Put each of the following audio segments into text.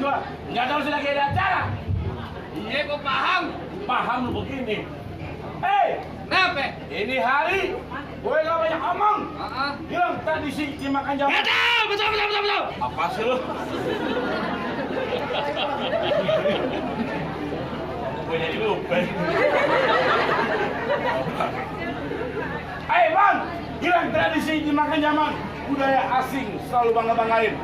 gua. Nggak tahu sih lagi ada acara. Iya, gua paham. Paham lu begini. Kenapa? Ini hari gue gak banyak omong. Bilang tradisi dimakan jamu. Nggak tahu, betul. Apa sih lu? Gue jadi lupa. Bang, bilang tradisi dimakan jaman. Budaya asing selalu bangga-banggain.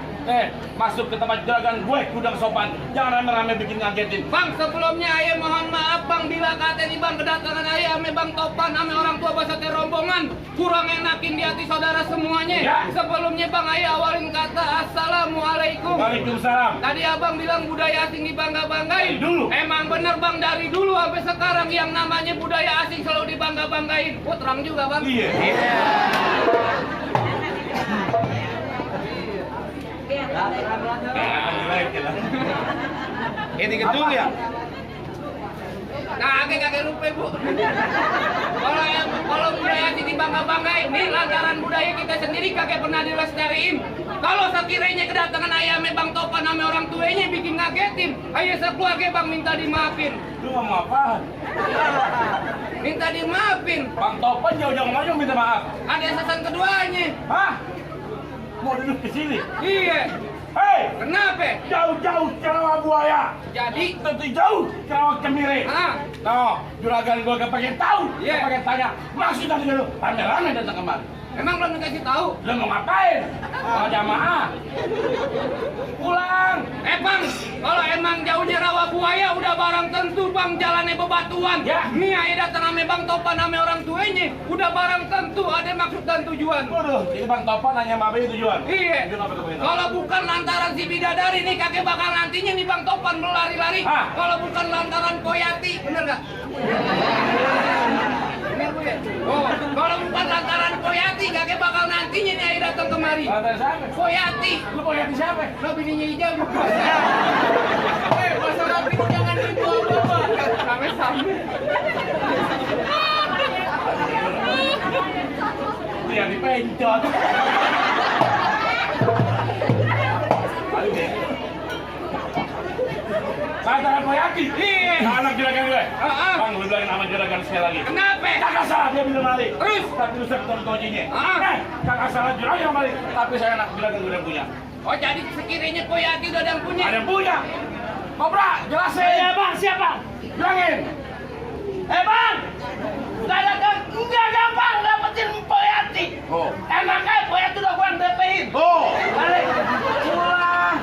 Masuk ke tempat juragan gue kudang sopan. Jangan rame-rame bikin ngagetin. Bang, sebelumnya ayah mohon maaf bang bila kata ini bang kedatangan ayah ame bang Topan ame orang tua basate rombongan kurang enakin di hati saudara semuanya. Ya. Sebelumnya bang ayah awalin kata assalamualaikum. Waalaikumsalam. Tadi abang bilang budaya asing dibangga-banggain. Dari dulu. Emang bener bang dari dulu sampai sekarang yang namanya budaya asing selalu dibangga-banggain. Oh terang juga bang. Iya. Ini gedung ya? Kakek lupa bu. Kalau budaya asing dibangga-banggain, nih lantaran budaya kita sendiri kakek pernah dilestariin. Kalau sekiranya kedatangan ayah ame bang Topan ame orang tuanya bikin ngagetin, ayah sekeluarga bang minta dimaafin. Lu ngomong apaan? Minta dimaafin. Bang Topan jauh-jauh maju minta maaf. Ada sasaran keduanya. Hah? Mau duduk ke sini? Iya. Kenapa? Jauh-jauh Cerawak buaya. Jadi Tentu jauh Cerawak Kemiri. No, juragan gua gak pakai tahu, gak pakai tanya. Maksud tadi lu, rame-rame datang kemari. emang belum dikasih tahu. Lu mau ngapain? Mau jamaah? Pulang. Bang, kalau emang jauhnya rawa buaya udah barang tentu bang jalannya bebatuan. Ya. Nih ayah datang ame bang Topan ame orang tuanya udah barang tentu ada maksud dan tujuan. Waduh, ini Bang Topan nanya sama Abe tujuan. Iya. Itu apa tuh, Bang? Kalau bukan lantaran si bidadari nih kakek bakal nantinya nih bang Topan berlari-lari. Kalau bukan lantaran Koyati, bener gak? Bener bu ya? Oh, kalau bukan lantaran Koyati kakek bakal nantinya nih ayah datang kemari. Lantaran siapa? Koyati. Lu Koyati siapa? Lo bininya hijau. Masalah itu jangan dibawa-bawa. Sampai-sampai. Itu yang dipencot. Lantaran Koyati? Iya. Anak juragan gue. Bang, lu bilangin nama juragan sekali lagi. Kenapa? Kakak salah dia bilang balik. Terus? Tapi lu saya ketemu kuncinya. Kakak salah juragan yang balik. Tapi saya anak juragan gue udah punya. Oh jadi sekiranya Koyati udah ada yang punya? Ada yang punya. Kobra, jelasin. Ya bang, siapa? Bilangin. Bang, nggak gampang dapetin Koyati. Emang kan Koyati udah gua DP-in. Balik. Pulang.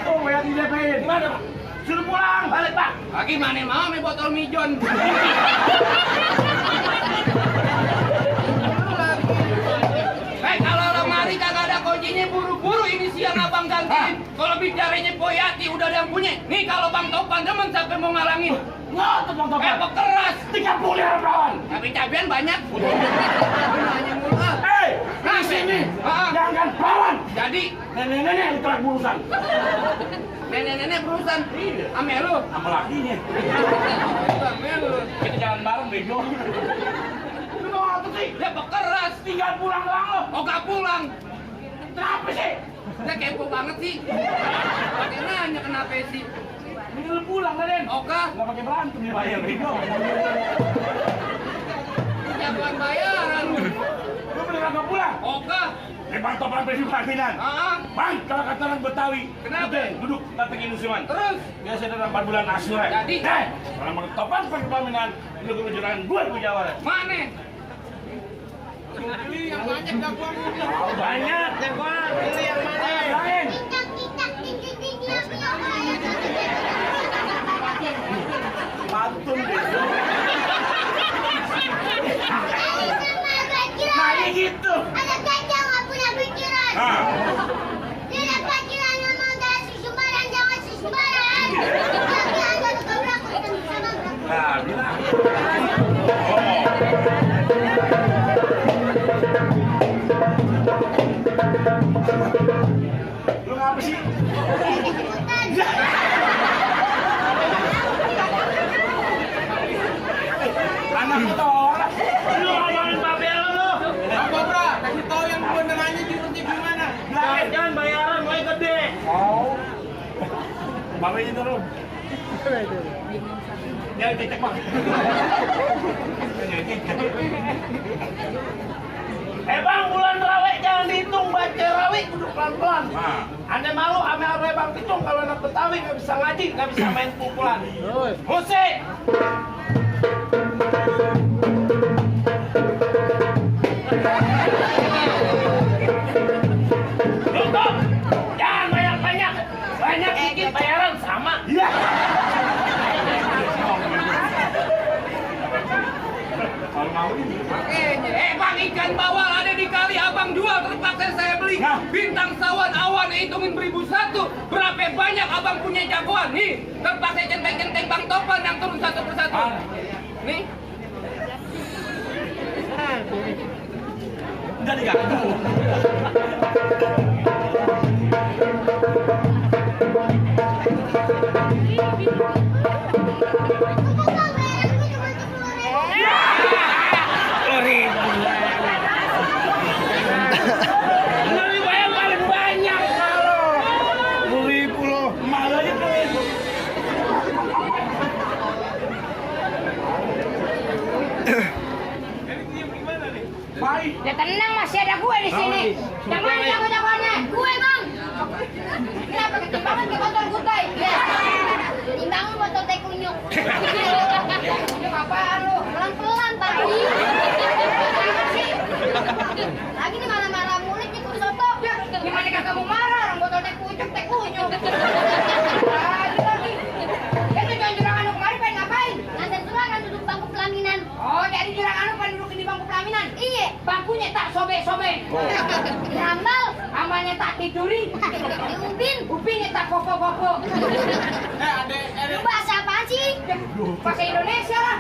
Koyati DP-in. Gimana Pak? Suruh pulang. Balik Pak. Lagi mana mau ame botol mijon. Kalau lemari kagak ada kuncinya buru-buru ini siang abang gantiin. Kalau bicaranya Koyati udah ada yang punya. Nih kalau Bang Topan demen sampai mau ngalangin. Ngotot Bang Topan. Keras. 30 ya kawan. Tapi cabean banyak. Di sini. Jangan kawan. Jadi Nenek-nenek itu lagi urusan. nenek-nenek berurusan. Ame lu. Sama lakinya. Ame lu. Kita jalan bareng bego. Lu mau apa sih? Dia keras. Tinggal pulang doang lo. Oh gak pulang. Kenapa sih? Dia kepo banget sih. Pakai nanya kenapa sih? Ini lu pulang Raden. Oka. Nggak pakai berantem ya bayar bego. Jagoan bayaran lu. Lu beneran nggak pulang? Oka. Bang Topan besi panggilan. Bang, kalau kata orang Betawi. Kenapa? Duduk datengin Nusiman. Terus? Biasa dalam 4 bulan asyura. Jadi? Kalau Bang Topan pakai paminan, lu kejurangan gue Jawa. Mana? Pilih yang banyak jagoan. Banyak jagoan. Pilih yang mana? Lain. Pantun deh. Nah, ini gitu. Anak kecil nggak punya pikiran. Dia dapat pikiran ngomong dari si sembarang, jangan si sembarang. Tapi anda tukang berlaku ketemu sama berlaku. Nah, bilang. Lu ngapa sih? Anak orang. Lu ngomongin babel lu. Bang Kobra, kasih tahu yang benerannya di gimana? Jangan bayaran mulai gede. Babenya turun. Ya, cek bang. Bang, bulan Rawe jangan dihitung, baca Rawe duduk pelan-pelan. Anda malu ame Rawe Bang Pitung kalau anak Betawi nggak bisa ngaji, nggak bisa main pukulan. Musik. Tutup. Jangan banyak-banyak. Banyak dikit bayaran sama. Iya. Bang, ikan bawal ada di kali abang jual, terpaksa saya beli. Bintang sawan awan hitungin 1001. Berapa banyak abang punya jagoan? Nih, terpaksa centeng-centeng Bang Topan yang turun satu persatu. Nih. Udah diganggu. Ya tenang, masih ada gue di sini. Yang mana jago-jagoannya? Gue bang. Kenapa ketimbangan ke botol kutai? Ya. Timbangan botol teh kunyuk. Kunyuk apaan lu? Pelan-pelan tadi. Lagi nih marah-marah mulut nih kudu soto. Gimana kagak mau marah? Orang botol teh kunyuk. Lagi. Itu jurang anu kemarin pengen ngapain? Nganter tulangan duduk bangku pelaminan. Oh, jadi jurang anu pengen duduk di bangku pelaminan? Iya. Bangkunya tak sobek-sobek. Rambal, amalnya tak tiduri. Ubinnya tak popo-popo. Lu bahasa apaan sih? Bahasa Indonesia lah.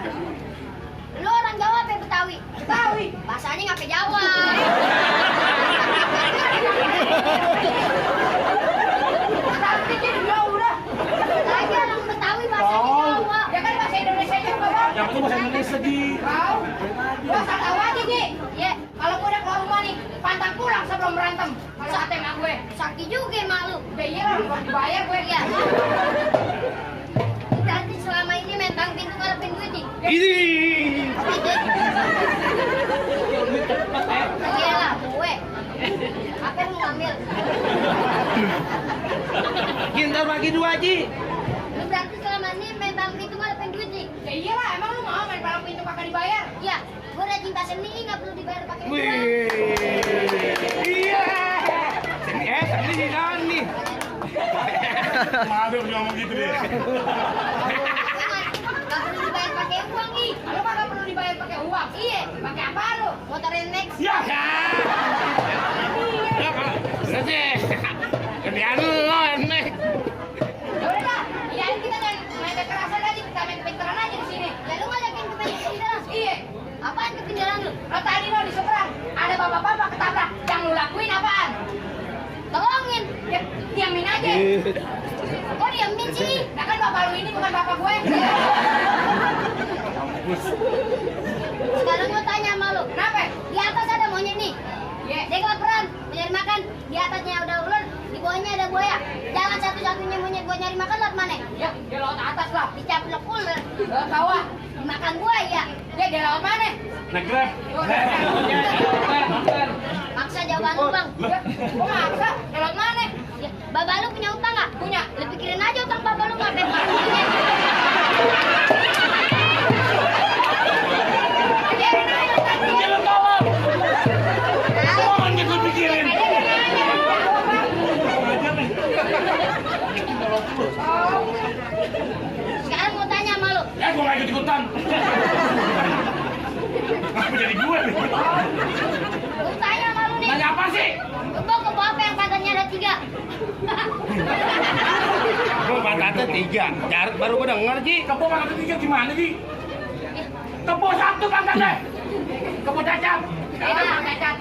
Lu orang Jawa apa Betawi? Betawi. Bahasanya nggak pe Jawa. Tapi jadi jauh udah. Lagi orang Betawi bahasanya Jawa. Ya kan bahasa Indonesia juga bang. Yang itu bahasa Indonesia di. Kau? Gua asal tahu aja Ji. Iya. Kalau gue udah keluar rumah nih, pantang pulang sebelum berantem. Kalau kata emak gue, sakti juga emak lu. Ya iya lah, harus dibayar gue. Iya. Berarti selama ini mentang pintu ngarepin duit nih. Ini. Iyalah, gue. Apa yang mau ngambil? Kita bagi 2 Ji. Lu berarti selama ini mentang pintu ngarepin duit nih. Ya iyalah, emang lu mau main palang pintu kagak dibayar? Iya. Gue udah cinta seni, nggak perlu dibayar pakai uang. Iya. Seni di nih. Malu ngomong gitu deh. Nggak perlu dibayar pakai uang nih. Lu kagak perlu dibayar pakai uang? Iya. Pakai apa lu? Motorin Max. Ya. Nanti. Kebiasaan lo enek. Ya udah dah, iyain kita jangan main kekerasan lagi, kita main pinteran aja di sini. Ya lu ngajakin ke main pinteran? Iya. Apaan kepindaran lu? Lo tadi lo di seberang, ada bapak-bapak ketabrak. Yang lu lakuin apaan? Tolongin. Ya, diamin aja. Kok diamin sih? Nah kan bapak lu ini bukan bapak gue. Sekarang gue tanya sama lu, kenapa? Di atas ada monyet nih. Dia kelaparan, mencari makan. Di atasnya ada ular, di bawahnya ada buaya. Jangan satu-satunya monyet gue nyari makan lewat mana? Ya, dia lewat atas lah. Dicaplok ular. Lewat bawah. Dimakan buaya. Ya, dia lewat mana? Naik Grab. Maksa jawaban lu bang. Ya, kok maksa? Dia lewat mana? Ya, bapak lu punya utang nggak? Punya. Lu pikirin aja utang bapak lu nggak bebas. Biarin aja utang dia. Jangan tolong. Jangan gitu pikirin. Sekarang mau tanya sama lu. Ya gue gak ikut-ikutan. Kenapa jadi gue nih? Lu tanya sama lu nih. Tanya apa sih? Lu bawa ke bawah apa yang pantatnya ada 3? Gue pantatnya 3. Jarak baru gue denger Ji. Kebo pantatnya 3 gimana Ji? Kebo 1 pantatnya. Kebo cacat. Iya, cacat.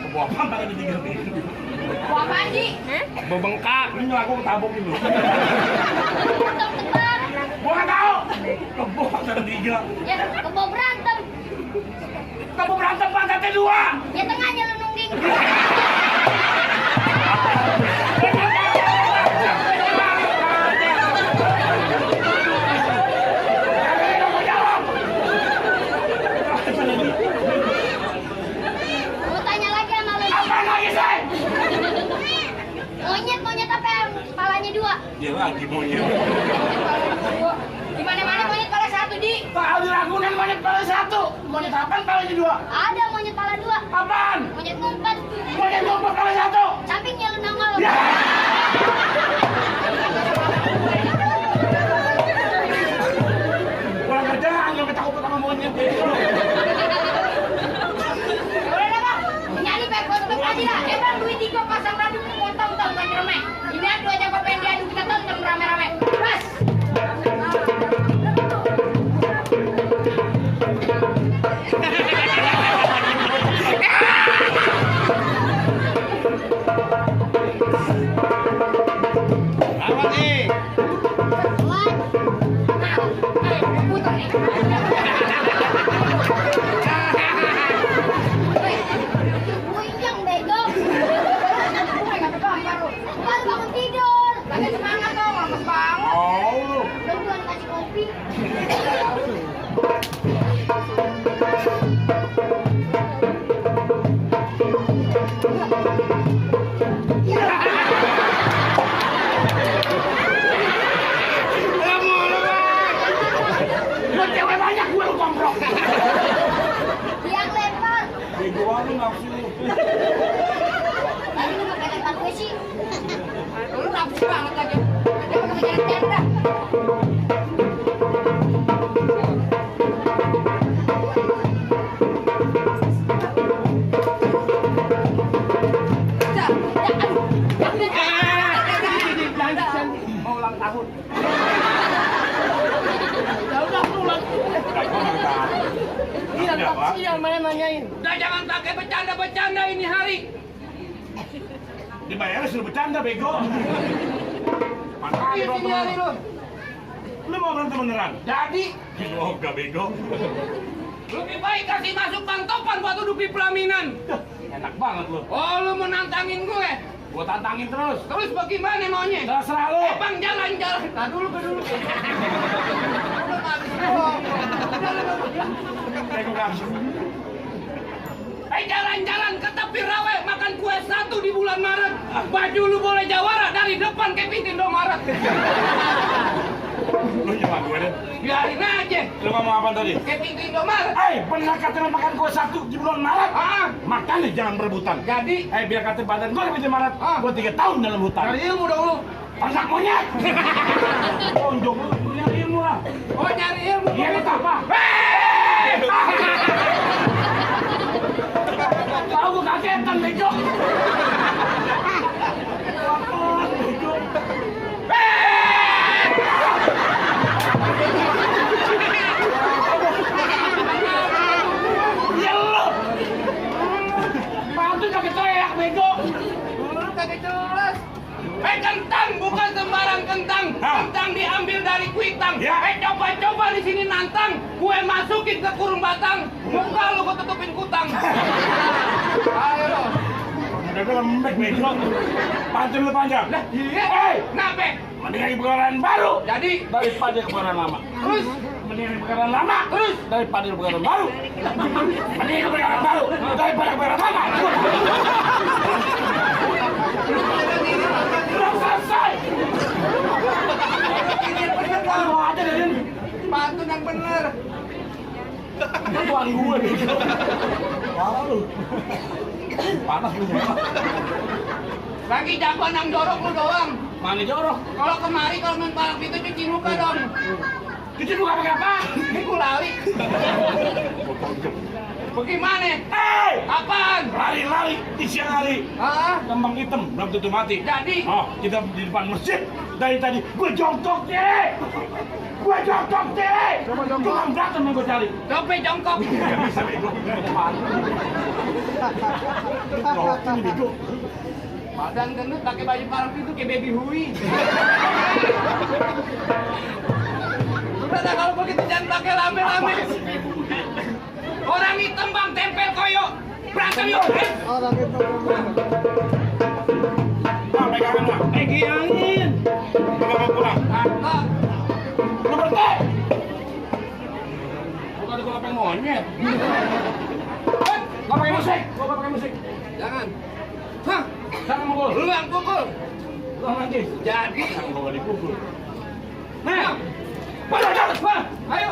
Kebo apa pantatnya 3 nih? Kebo apaan Ji? Kebo bengkak. Ini aku tabok dulu. Potong tebak. Gue gak tau. Kebo pantatnya 3. Ya, kebo berantem. Kebo berantem pantatnya 2. Ya tengahnya lu nungging. lagi monyet. Di mana-mana monyet pala satu, Di. Kalau di Ragunan monyet pala satu. Monyet apaan palanya dua? Ada monyet pala dua. Apaan? Monyet ngumpet. Monyet ngumpet pala satu. Sampingnya lu nongol. Ya. Kurang kerjaan yang ketakut sama monyet. Boleh dah, Bang. Nyanyi pakai foto aja lah. Bang, duit 3 pasang radu potong kan rame. Ini ada 2 jam pengen diadu kita tonton rame-rame. Bas. Apa nih? Wan. Ayo, putar nih. Buyang bego. Baru bangun tidur. Lagi semangat dong, lemes banget. Oh. Belum Tuhan kasih kopi. Lu cewek banyak gue lu komprok. Yang lempar. Bego lu nafsu. Tadi lu pakai lempar gue sih. Lu nafsu banget aja. Dia pakai bercanda-bercanda. Mau ulang tahun. Ya udah pulang. Iya, sial main nanyain. Udah jangan pakai bercanda-bercanda ini hari. Dibayar suruh bercanda bego. Mana Ayo sini hari lu. Lu mau berantem beneran? Jadi, Oh, gak bego. lebih baik kasih masuk Bang Topan buat duduk di pelaminan. Enak banget lu. Oh, lu mau nantangin gue? Gua tantangin terus. Terus bagaimana maunya? Terserah lu. Bang, jalan-jalan. Nah, dulu. Bego kasih. Jalan-jalan ke tepi rawe makan kue 1 di bulan Maret. Baju lu boleh jawara dari depan ke pintu Indomaret. Lu nyerang gue deh. Biarin aja. Lu ngomong apa tadi? Ke pintu Indomaret. Benar kata lu makan kue 1 di bulan Maret. Ah, Makanya jangan berebutan. jadi Biar kata badan gue di pintu Maret. Gua 3 tahun dalam hutan. cari ilmu dong lu. Anak monyet. Tonjok lu nyari ilmu lah. Oh, nyari ilmu. Iya itu apa? Tahu gua kagetan bego. Apaan, bego? Ya lu. Pantu kaget teriak bego. Lu kagak jelas. Kentang bukan sembarang kentang. Hah? Kentang diambil dari kuitang. Ya. Coba-coba di sini nantang. Gue masukin ke kurung batang. Muka lu gue tutupin kutang. Ayo lo. Udah gue lembek bego. Pantu lu panjang. Lah, iya. Kenapa? Mendingan kebenaran baru Jadi, daripada kebenaran lama. terus Mendingan kebenaran lama terus daripada kebenaran baru. Mendingan kebenaran baru daripada kebenaran lama. Belum selesai. Mau aja deh. pantun yang bener. Tuan gue nih. Parah lu. Panas lu. Lagi jagoan yang jorok lu doang. Mana jorok? Kalau kemari kalau main palak itu cuci muka dong. Cuci muka pakai apa? Ini gue lari. Bagaimana? Apaan? Lari-lari di siang hari. Hah? Kembang hitam belum tentu mati. Jadi? Oh, kita di depan masjid. Dari tadi gue jongkok deh. Gue jongkok deh. Cuma berantem yang gue cari. Dope jongkok. Gak bisa bego. Jongkok ini bego. Badan gendut pakai baju parang itu kayak baby Hui. Udah dah kalau begitu jangan pakai lame-lame. Orang hitam bang tempel koyo. Berantem yuk. Nah, pegangan lah. Pegangin. Lu mau pulang. Mantap. Lu berhenti. Bukan di kolong monyet. Gak pakai musik. Gua gak pakai musik. Jangan. Hah? Jangan mukul. Lu yang pukul. Ulang lagi. Jadi. Nggak dipukul. Nah. Wah, ayo.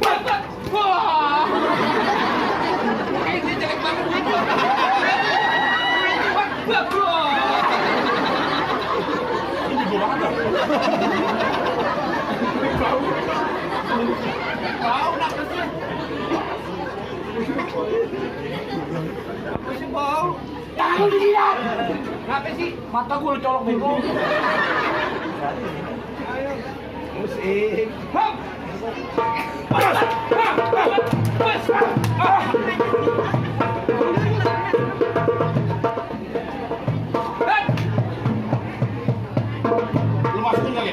Wah. Wah. Ini jelek banget. Wah. Ini gue banget. Kau nak kesini. Apa sih bau? Tangan lu dijilat. Kenapa sih? Mata gue lu colok bego. Ayo. Musik. Hop. Lu masukin lagi.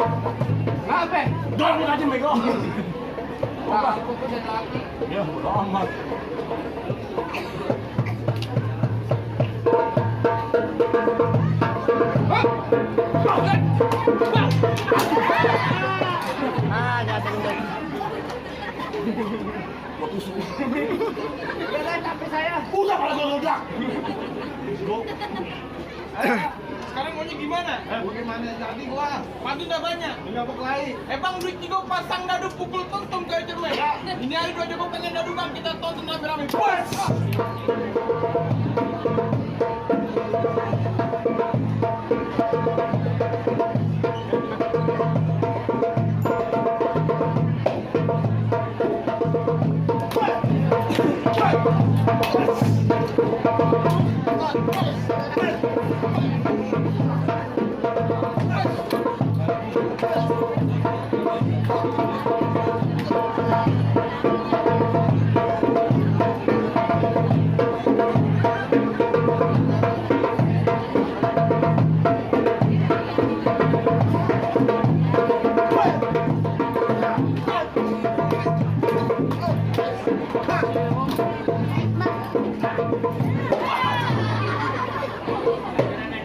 Kenapa? Dorong lu aja bego. Wah, pukul dan lagi. Ya, bodo amat. Gua tusuk. Jangan capek saya. Udah malah gua ngedak. Sekarang maunya gimana? Bagaimana jadi gua? Padu udah banyak, tinggal berkelahi. Bang duit juga pasang dadu pukul tonton kayak cermin. Ini hari gua juga pengen dadu bang, kita tonton rame-rame. Puas!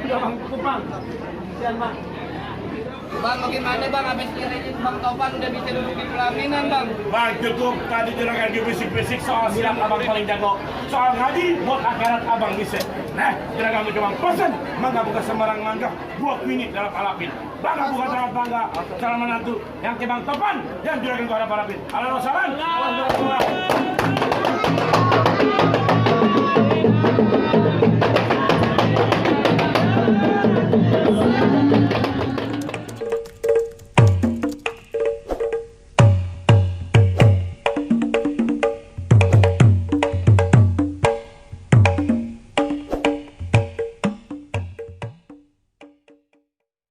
Udah bang, cukup bang. Sian bang. Bang, bagaimana bang? Habis kira-kira Bang Topan udah bisa duduk di pelaminan bang. Bang, cukup. Tadi juragan gue bisik-bisik soal silat abang paling jago. Soal ngaji, buat akhirat abang bisa. Nah, juragan gue cuma pesen. Mangga buka sembarang mangga. 2 minit dalam alapin. Bangga bukan salah bangga. Salah menantu. Yang ke Bang Topan. Dan juragan gue harap alapin. Halo, salam.